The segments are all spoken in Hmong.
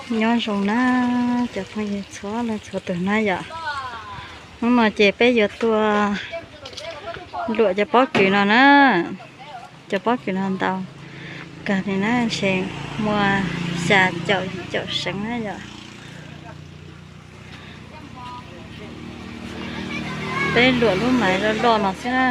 Nyob zoo na, cov phooj ywg txhua leej txhua tus na yom. Hnub no ces peb yuav tuaj luam cov pob kws no na. Cov pob kws no ntau kawg li na, ntshe muaj xya caum yim caum seev na yom. Peb luam lub maiv loj loj no xwb na.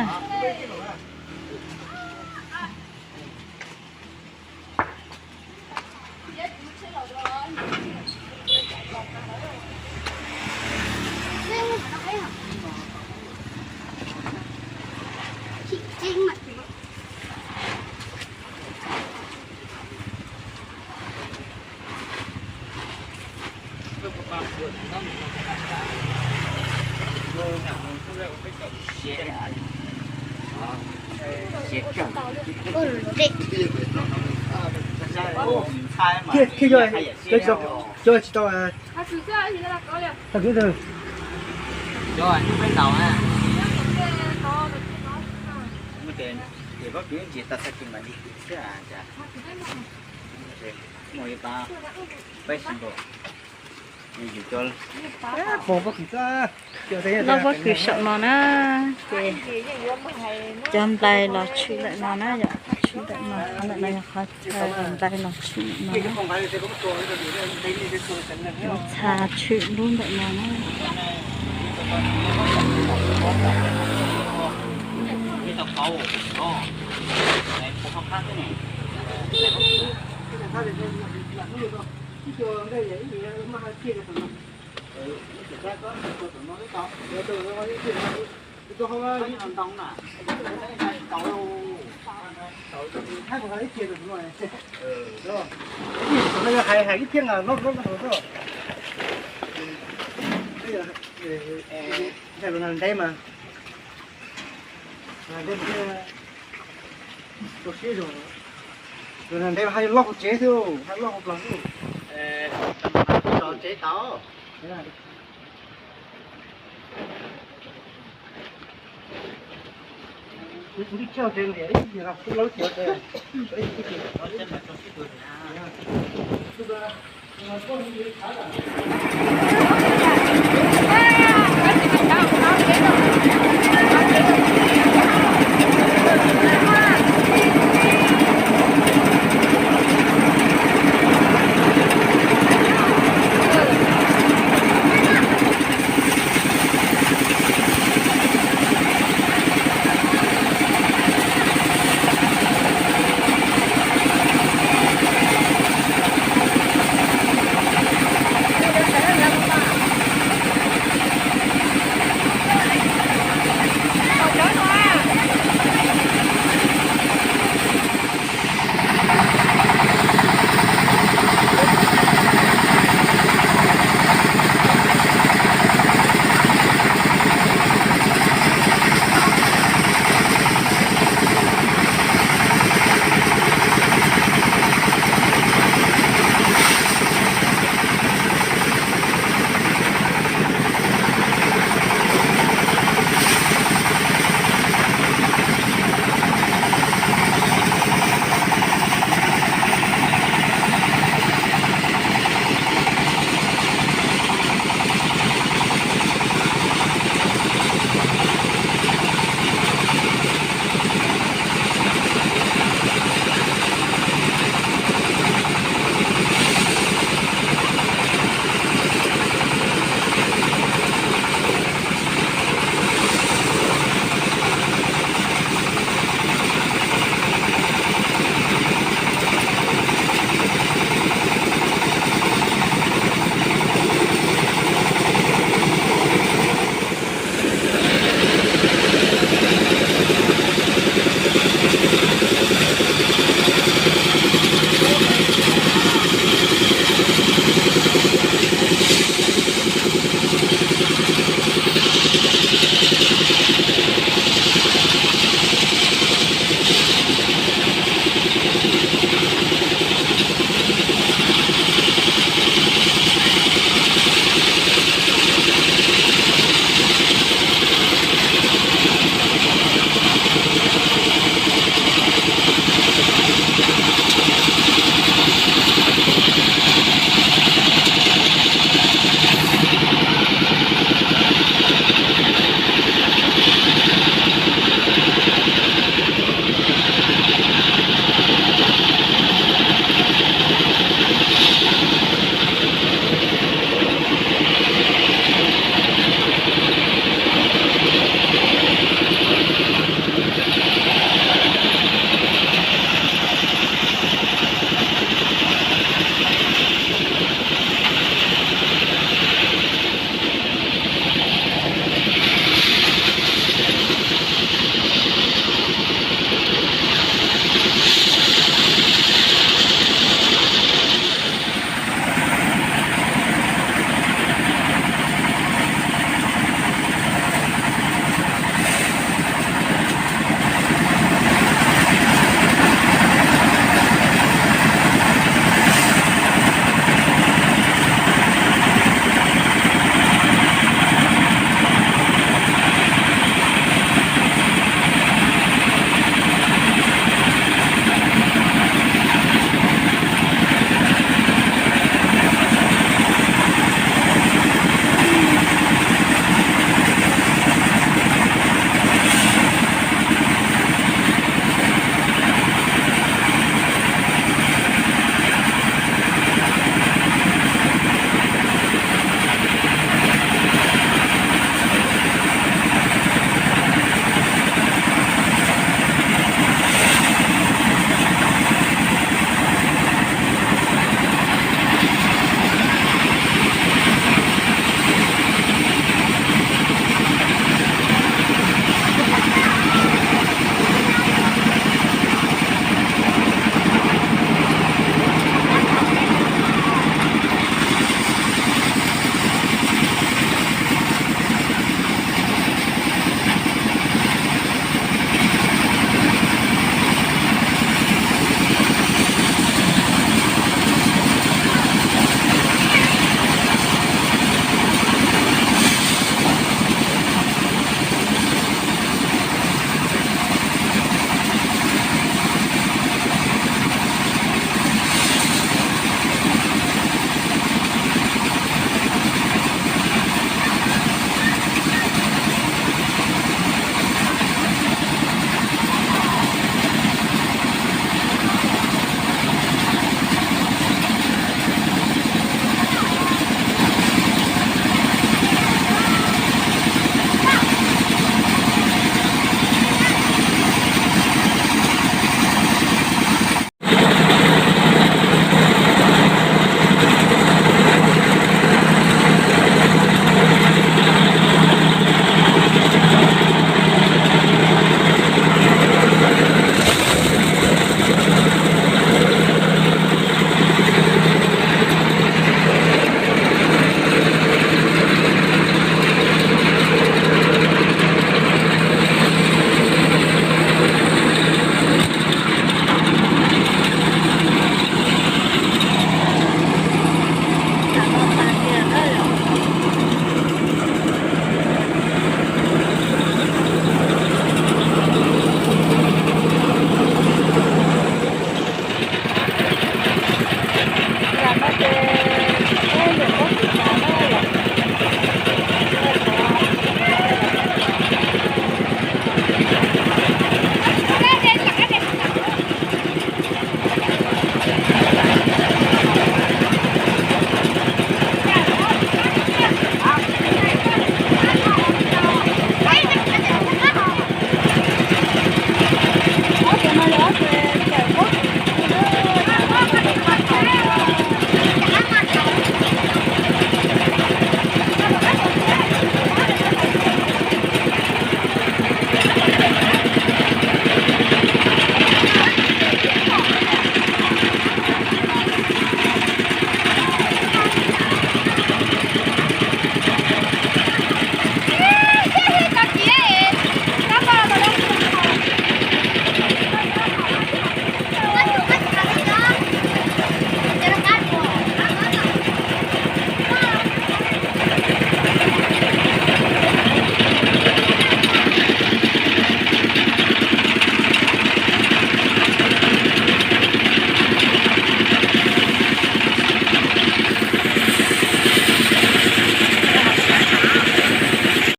Loj pob kws saum no na, ces cov nplai los tshwm ntawm no na yom, tshwm ntawm no, qhov ntawm no yog qhov chaw nplai los tshwm ntawm no. Txha tshwm lub ntawm no na. Ntawm mas rau siab zoo, ntawm mas hais loj hauv tsev xwb, hais loj hauv plas xwb. Tsev tau.